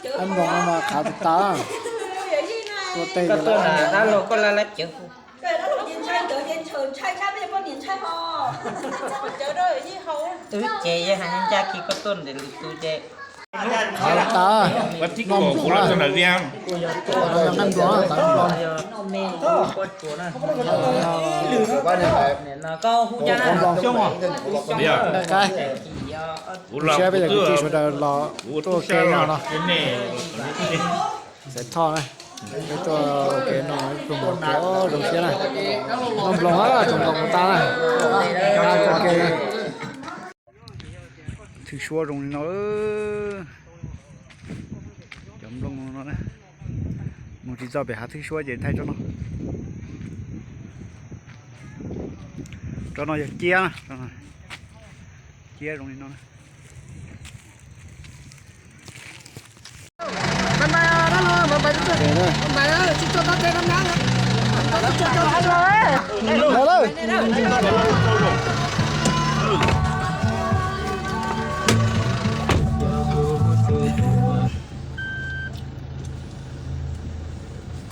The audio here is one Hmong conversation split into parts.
Ab nploog no mas qhav tas tas. Tua tej koj tuaj na, dab laug koj la lab cawv. Tus ces yog hais ncaj khi koj tuaj ntawm lwm tus ces. Qhav tas, no nploog na. Nqaij nploog, qhav nploog. Nqaij qaib. Kuv saib peb cov kwv tij sawv daws los tuaj ke no no. Xav thoj na, peb tuaj ua ke no, ib pluag mus ua ke zoo siab na. No nploog, tsoom nploog tas na. Thwj suab zoo li no. Cov nplooj no, mus tsis txog pem hav thwj suab ces thaij tsob no. Tsob no yog ciab, ciab zoo li no.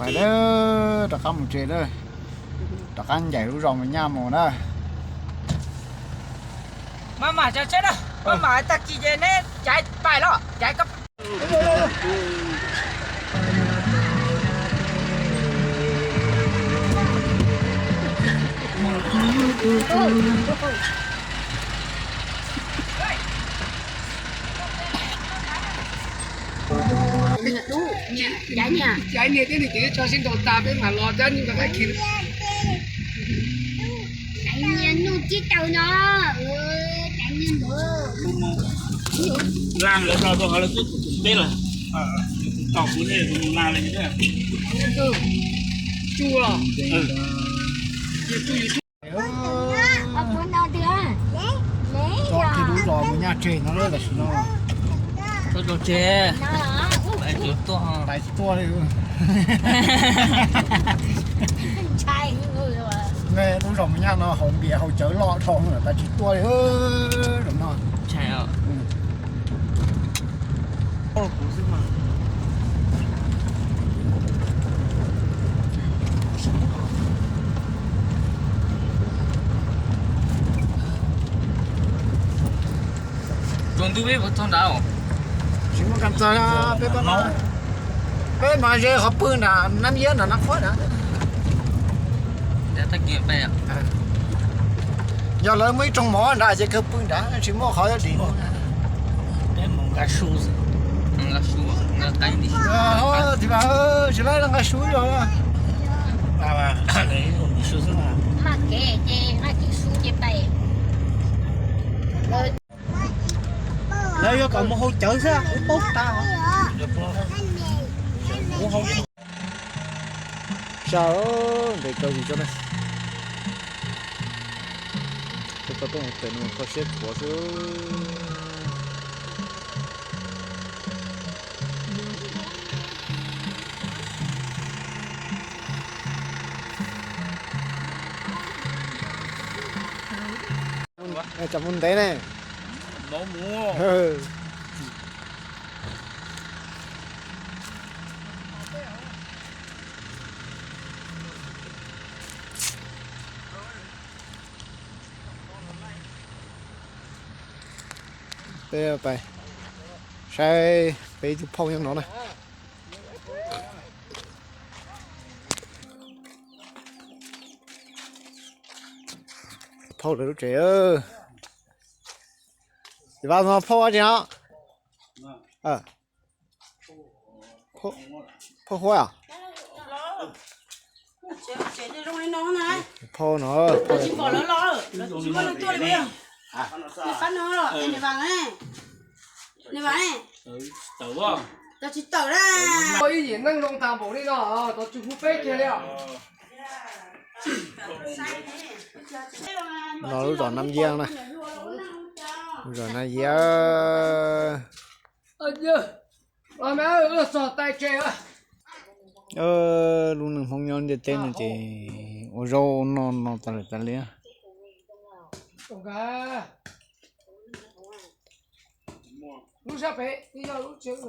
Pais na, rov qab mus tsev na, rov qab ncaim lub zos Mus Nyaj mus na. Maj mam tsav tsheb na, maj mam tag kis ces neb caiv pais los caiv koj. Caiv niag thiab nws ces tso sib nraus tas peb mam los cab nws rov qab khi. Caiv niag nuj tib taws no, caiv niag ntawd. Laj lawv no rau qhov lawv twb tus peb lawm, tus tau kuv ne tus mus laj lawm. Tsuj los. Tso kiag lub zos Mus Nyaj tseg no tam sim no. Tso tseg, pais tsis tuaj li. Lub zos Mus Nyaj no haus npias haus cawv loj dhau, pais tsis tuaj li. Zaum no. Tsaus ntuj peb puas txog nrad? Tsis muaj kas txog, peb, peb mas ze qhov pw nram Nab Yiab nram Nab Qhuab nrad. Yog lawv muaj ib rooj mov nrad ces kawg pw nrad tsis muaj qhov dim. Tsis nqa su yog. Lawv yuav kom mus haus cawv xwb, kuv paub tas. Sab nqis kawg zim tso na. Koj tau tuaj mus pem no kho siab khuav xwb. Cov mus ntev ne. Peb pais saib peb ib tug phauj nyob no na. Phauj lawv lub tsev. Ces vaj no phauj dab tsi no? Phauj Huab. Phauj no. Ib yim neej zoo tag npaum li no, tsis hu peb kiag li os. No lub zos Nab Yiab na. Lub zos Nab Yiab. Lub neej Hmoob nyob ntiaj teb no ces ua zaub ua no no tas lawm tas li. Lub sab pem yog lub tsev.